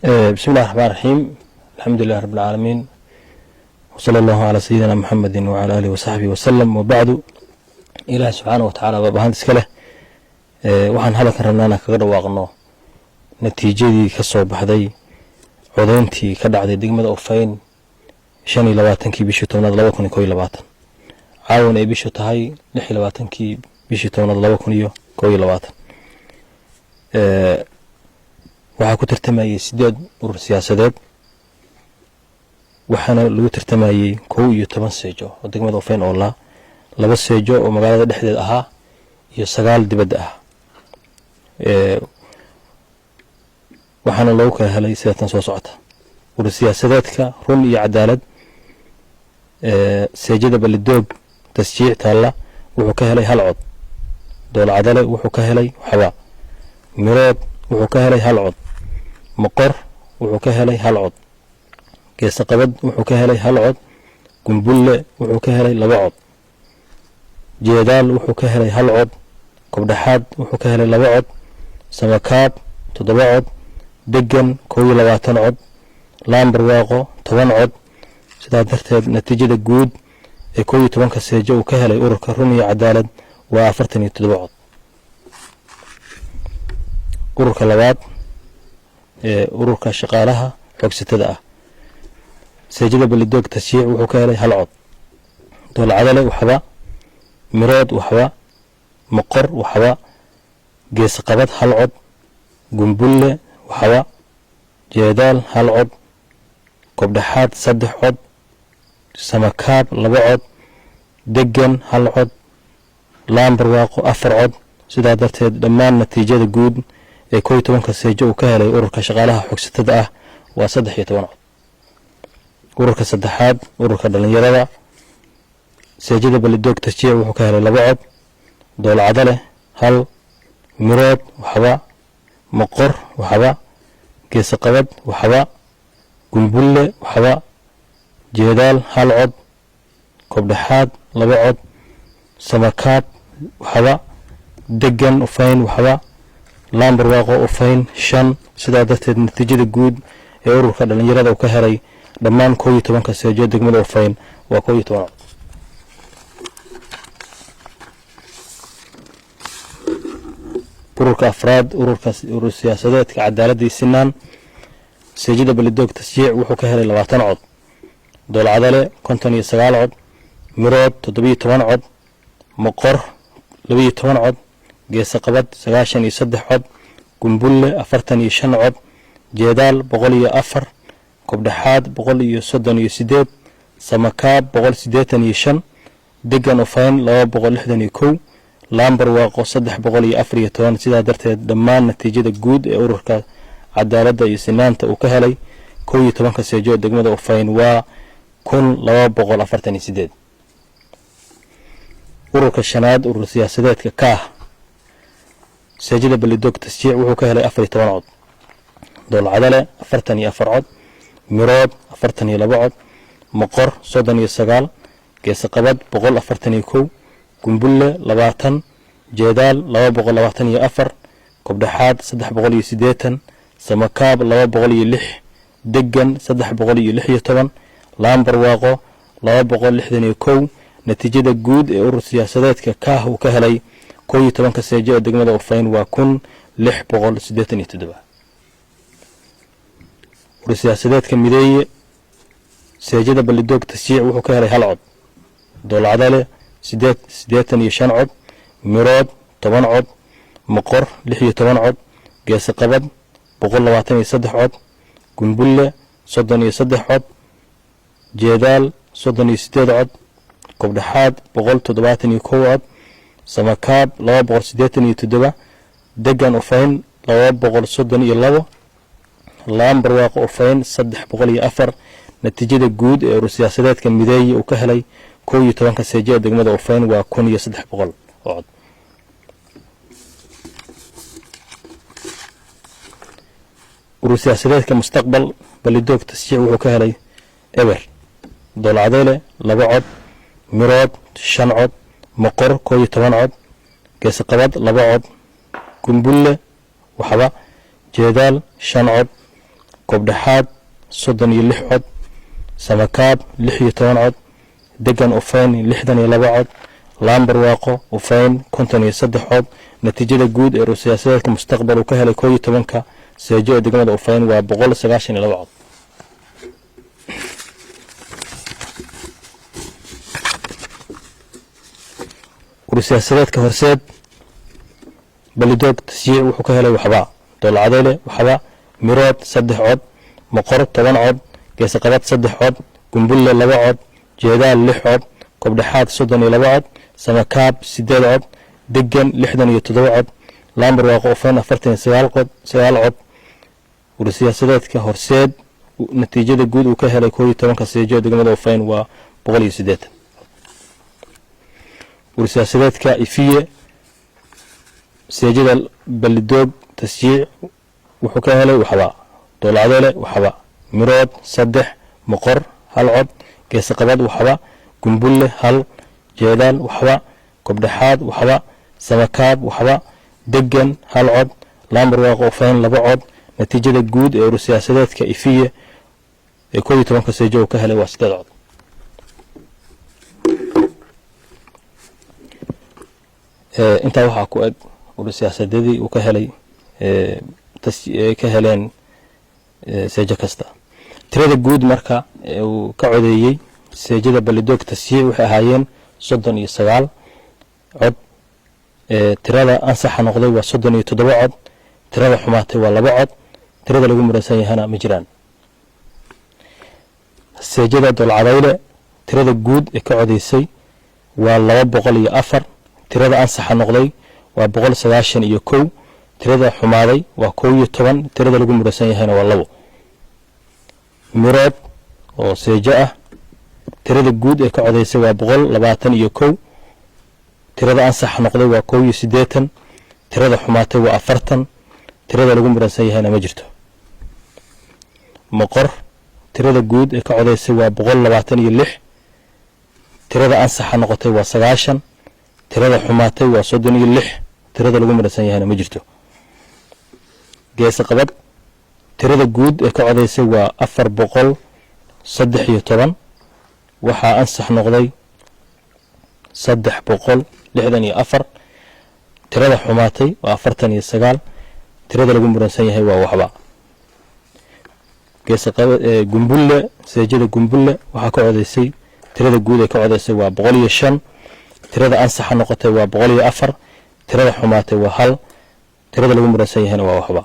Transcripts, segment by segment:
Bismi illahi raxmaan raxiim, alxamdu lilah rab alcaalamiin, wsala allahu calaa sayidina Muxamedi wacala aalihi wasaxbihi wasalam, wabacdu. Ilaahi subxaana wa tacaala baa bahant iska leh. Waxaan hadalkan rabnaa inaan kaga dhawaaqno natiijadii ka soo baxday codeyntii ka dhacday degmada Ufayn 25-kii bishii 10aad 2021, caawan ay bishu tahay 26-kii bishii 10aad 2021. Waxaa ku tartamayey sideed urur siyaasadeed, waxaana lagu tartamayey 11 seejo oo degmada Ufayn oo laa laba seejo oo magaalada dhexdeed ahaa iyo sagaal dibadda ah. Waxaana loogu kala helay sida tan soo socota: urur siyaasadeedka Run iyo Cadaalad, seejada Balidoog Tasjiic taalla wuxuu ka helay hal cod, Doolcadale wuxuu ka helay waxba, Mirood wuxuu ka helay hal cod, Moqor wuxuu ka helay hal cod, Geesaqabad wuxuu ka helay hal cod, Gumbulle wuxuu ka helay laba cod, Jeedaal wuxuu ka helay hal cod, Kobdhaxaad wuxuu ka helay laba cod, Samakaab toddoba cod, Degan 21 cod, Laambarwaaqo 10 cod. Sidaa darteed natiijada guud ee 11-ka seejo uu ka helay ururka Run iyo Cadaalad waa 47 cod. Ururka labaad ee ururka shaqaalaha xoogsatada ah, seejada Balidoog Tashiic wuxuu ka helay hal cod, Doolcadale waxba, Mirood waxba, Moqor waxba, Geesqabad hal cod, Gumbulle waxba, Jeedaal hal cod, Kobdhaxaad saddex cod, Samakaab laba cod, Degan hal cod, Laambarwaaqo afar cod. Sidaa darteed dhammaan natiijada guud ee 11-ka seejo uu ka helay ururka shaqaalaha xoogsatada ah waa 13 cod. Ururka saddexaad, ururka dhalinyarada, seejada Balidoog Tasjiic wuxuu ka helay laba cod, Doolcadale hal, Mirood waxba, Moqor waxba, Geesaqabad waxba, Gumbulle waxba, Jeedaal hal cod, Kobdhaxaad laba cod, Samakaab waxba, Degan Ufayn waxba, Laambarwaaqo Ufayn shan. Sidaa darteed natiijada guud ee ururka dhalinyarada uu ka helay dhammaan 11-ka seejo degmada Ufayn waa 11 cod. Ururka afraad, ururka urur siyaasadeedka Cadaaladda iyo Sinaan, seejada Balidoog Tasjiic wuxuu ka helay 20 cod, Doolcadale 59 cod, Mirood 17 cod, Moqor 12 cod, Geesaqabad 93 cod, Gumbulle 45 cod, Jeedaal 104, Kobdhaxaad 138, Samakaab 185, Degan Ufayn 261, Laambarwaaqo 314. Sidaa darteed dhammaan natiijada guud ee ururka Cadaaladda iyo Sinaanta uu ka helay 11-ka seejo degmada Ufayn waa 1248. Ururka shanaad, urur siyaasadeedka Kaah, seejada Balidoog Tasjiic wuxuu ka helay 14 cod, Doolcadale 44 cod, Mirood 42 cod, Moqor 39, Geesaqabad 141, Gumbulle 20, Jeedaal 224, Kobdhaxaad 380, Samakaab 206, Degan 316, Laambarwaaqo 261. Natiijada guud ee urur siyaasadeedka Kaah uu ka helay 11-ka seejo ee degmada Ufayn waa 1687. Urur siyaasadeedka Mideeye, seejada Balidoog Tasjiic wuxuu ka helay hal cod, Doolcadale 85 cod, Mirood 10 cod, Moqor 16 cod, Geesaqabad 123 cod, Gumbulle 33 cod, Jeedaal 38 cod, Kobdhaxaad 171 cod, Samakaab 287, Degan Ufayn 232, Laambarwaaqo Ufayn 304. Natiijada guud ee urur siyaasadeedka Mideeye uu ka helay 11-ka seejo ee degmada Ufayn waa 1300 oo cod. Urur siyaasadeedka Mustaqbal, Balidoog Tasjiic wuxuu ka helay eber, Doolcadeele laba cod, Mirood shan cod, Moqor 11 cod, Geesaqabad laba cod, Gumbulle waxba, Jeedaal shan cod, Kobdhexaad 36 cod, Samakaab 16 cod, Degan Ufayn 62 cod, Laambarwaaqo Ufayn 53 cod. Natiijada guud ee urur-siyaasadeedka Mustaqbal uu ka helay 11-ka seejo ee degmada Ufayn waa 192 cod. Urur-siyaasadeedka Horseed Balidoog Tasyiic wuxuu ka helay waxba, Doolcadeyle waxba, Mirood 3 cod, Moqor 10 cod, Geesaqabad 3 cod, Gumbulle 2 cod, Jeedaal 6 cod, Kobdhexaad 32 cod, Samakaab 8 cod, Degan 67 cod, Laambarwaaqo Ufayn 49 cod 9 cod. Urur-siyaasadeedka Horseed natiijada guud uu ka helay 11-ka seejo ee degmada Ufayn waa 180. Urur-siyaasadeedka Ifiye seejada Balidoog Tasjiic wuxuu ka helay waxba, Doolcadeele waxba, Mirood 3, Moqor 1 cod, Geesaqabad waxba, Gumbulle 1, Jeedaal waxba, Kobdhexaad waxba, Samakaab waxba, Degan 1 cod, Laambarwaaqo Ufayn 2 cod. Natiijada guud ee urur-siyaasadeedka Ifiye ee 11-ka seejo uu ka helay waa 8 cod. Intaa waxaa ku eg urur-siyaasadyadii uu ka helay ka heleen seejo kasta. Tirada guud marka uu ka codeeyey seejada Balidoog Tasyiic waxay ahaayeen 39 cod. Tirada ansaxa noqday waa 37 cod, tirada xumaatay waa 2 cod, tirada lagu muransan yahana ma jiraan. Seejada Dolcadayle tirada guud ee ka codeysay waa 204, tirada ansaxa noqday waa 191, tirada xumaaday waa 11, tirada lagu muransan yahayna waa 2. Mirood oo seejo ah tirada guud ee ka codeysay waa 121, tirada ansaxa noqday waa 81, tirada xumaatay waa 40, tirada lagu muransan yahayna ma jirto. Moqor tirada guud ee ka codeysay waa 126, tirada ansaxa noqotay waa 90, tirada xumaatay waa 36, tirada lagu muransan yahayna ma jirto. Geesaqabad tirada guud ee ka codeysay waa 413, waxaa ansax noqday 364, tirada xumaatay waa 49, tirada lagu muransan yahay waa waxba. Gumbulle seejada Gumbulle waxaa ka codeysay tirada guud ee ka codeysay waa 105, tirada ansaxa noqotay waa 104, tirada xumaatay waa 1, tirada lagu muransan yahayna waa waxba.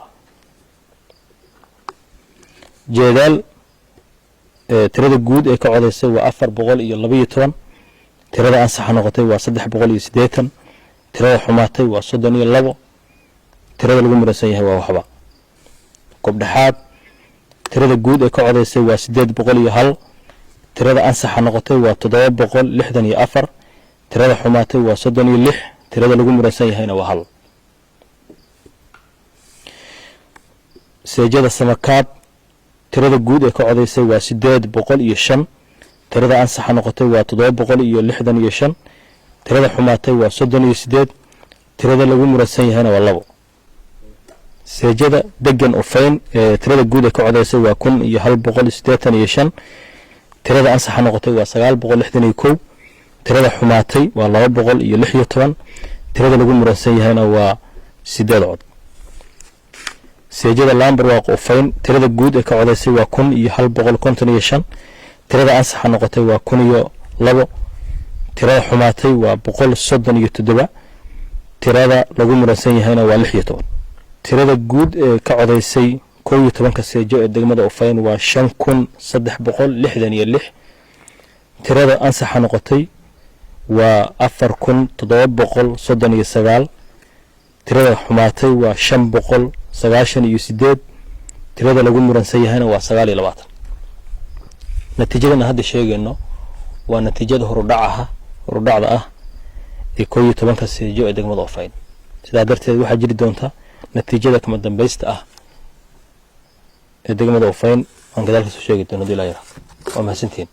Jeedaal tirada guud ee ka codeysay waa 412, tirada ansaxa noqotay waa 380, tirada xumaatay waa 32, tirada lagu muransan yahay waa waxba. Kobdhexaad tirada guud ee ka codeysay waa 801, tirada ansaxa noqotay waa 764, tirada xumaatay waa 36, tirada lagu muransan yahayna waa 1. Seejada Samakaab tirada guud ee ka codeysay waa 805, tirada ansaxa noqotay waa 765, tirada xumaatay waa 38, tirada lagu muransan yahayna waa 2. Seejada Degan Ufayn ee tirada guud ee ka codeysay waa 1185, tirada ansaxa noqotay waa 961, tirada xumaatay waa 216, tirada lagu muransan yahayna waa 8 cod. Seejada Laambarwaaqo Ufayn tirada guud ee ka codeysay waa 1155, tirada ansaxa noqotay waa 1002, tirada xumaatay waa 137, tirada lagu muransan yahayna waa 16. Tirada guud ee ka codeysay 11-ka seejo ee degmada Ufayn waa 5366, tirada ansaxa noqotay waa 4739, tirada xumaatay waa 598, tirada lagu muransan yahayna waa 29. Natiijadan hadda sheegayno waa natiijada horudhacda ah ee 11-ka seejo ee degmada Ufayn. Sidaa darteed waxaa jiri doonta natiijada kama dambaysta ah ee degmada Ufayn aan gadaal kasoo sheegi doono hadii laa yaraado. Waa mahadsantihiin.